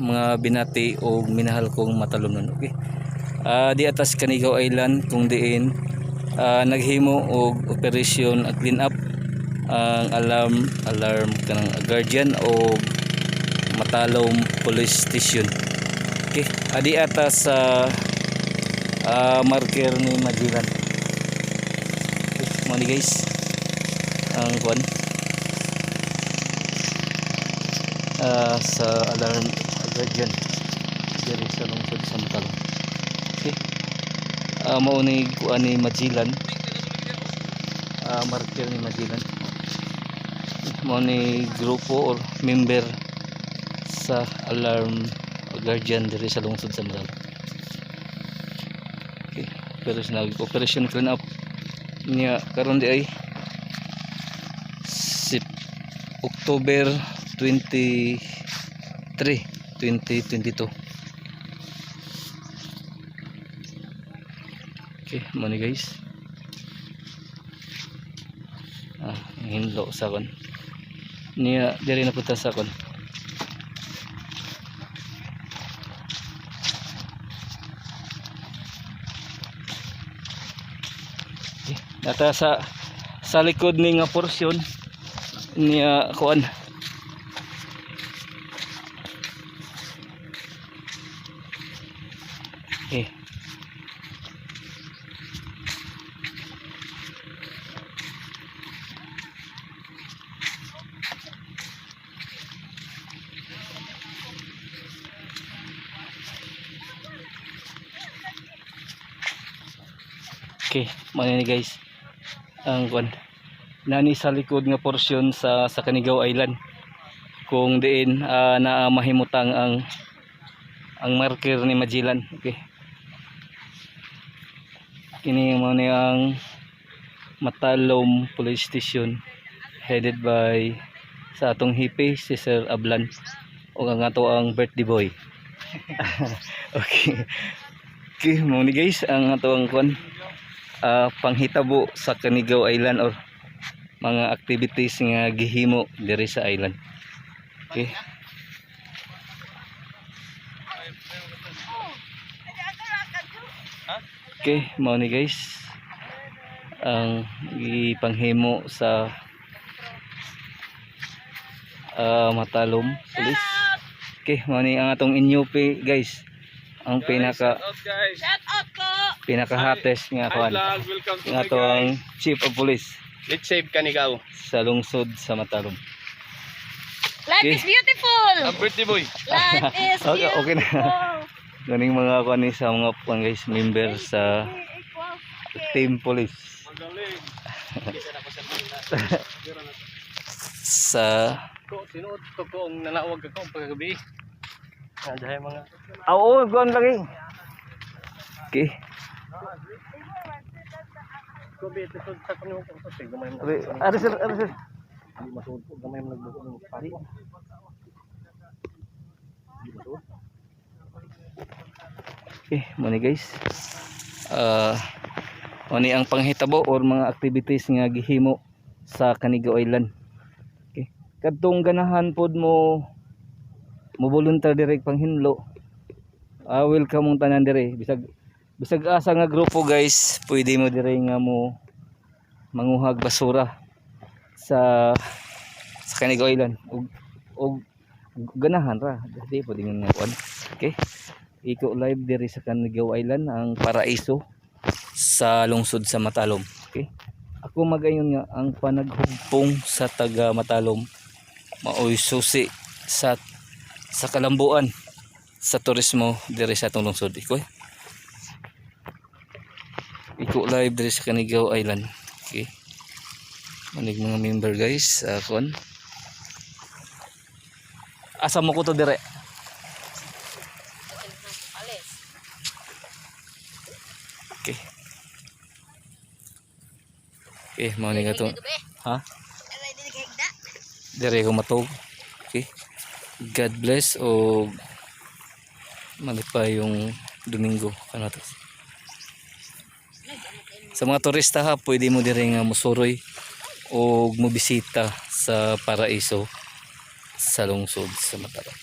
Mga binati o minahal kong Matalomnon. Okay. Di atas Canigao Island kung diin naghimo og operation clean up ang alarm alarm kanang guardian o Matalom Police Station. Okay, adi atas sa marker ni Magellan. Okay, mao ni, guys, ang kuan sa alarm guardian diri sa lungsod sa Matalom. Okay. Mao ni kuan ni Magellan. Marker ni Magellan. Mao ni grupo or member sa alarm guardian diri sa lungsod sa Matalom. Okay, pero nag operation clean up niya karon di ay si October 23, 2022. Okay, mao ni, guys. Hinlo sa kon. Niya diri na punta sa kon. Okay, nata sa likod ni nga porsyon niya kuan. Okay. Okay, mao ni, guys, ang kuan. Nani sa likod nga porsyon sa Canigao Island kung diin na mahimutang ang marker ni Magellan. Okay. Kini mao ni ang Matalom Police Station headed by sa atong hepe si Sir Ablan o ang ato ang birthday boy. Okay. Okay, mao ni, guys, ang ato ang kuan panghitabo sa Canigao Island or mga activities nga gihimo diri sa island. Okay. Okay, mao ni, guys, ang gipanghimo sa Matalom Police. Okay, mao ni ang atong inyupi, guys. Ang pinaka Shout out, guys. Shout out ko! Pinaka hottest nga Hi kuan. vlog, welcome to Ang my ato ang guys. Chief of Police Let's save Canigao. Sa lungsod sa Matalom. Life Okay. is beautiful! Ang birthday boy. Life is Okay, okay na. beautiful! Ganing mga kuan ni sa mga kuan, guys, member sa team police Magaling. sa Ko sinuod to ko ang nanawag ako ang pagkagabi. Dahil mga Ah, oo, kuan lagi. Okay. ko bi ito sa kanyo ko sa gamay mo. Ari sir, ari sir. Di masuod ko gamay mo nagbuko ng pari. Di masuod. Okay, mao ni, guys. Mao ni ang panghitabo or mga activities nga gihimo sa Canigao Island. Okay. Kadtong ganahan pod mo mo volunteer direct panghinlo. Welcome mong tanan dire. Bisag bisag asa nga grupo, guys, pwede mo dire nga mo manguhag basura sa Canigao Island. Og ganahan ra, di pwede nga kuan. Okay. Iko live diri sa Canigao Island, ang paraiso sa lungsod sa Matalom. Okay. Ako magayon nga ang panaghugpong sa taga Matalom maoy susi sa kalambuan sa turismo diri sa atong lungsod. Iko eh. Iko live diri sa Canigao Island. Okay. Manig mga member, guys, kon. Asa mo ko to dire? Alis. Okay. Okay, mao ni katong ha? Dire ko matug. Okay. God bless o malipay yung Domingo kanato. Sa mga turista ha, pwede mo dire nga musuroy o mobisita sa paraiso sa lungsod sa Matalom.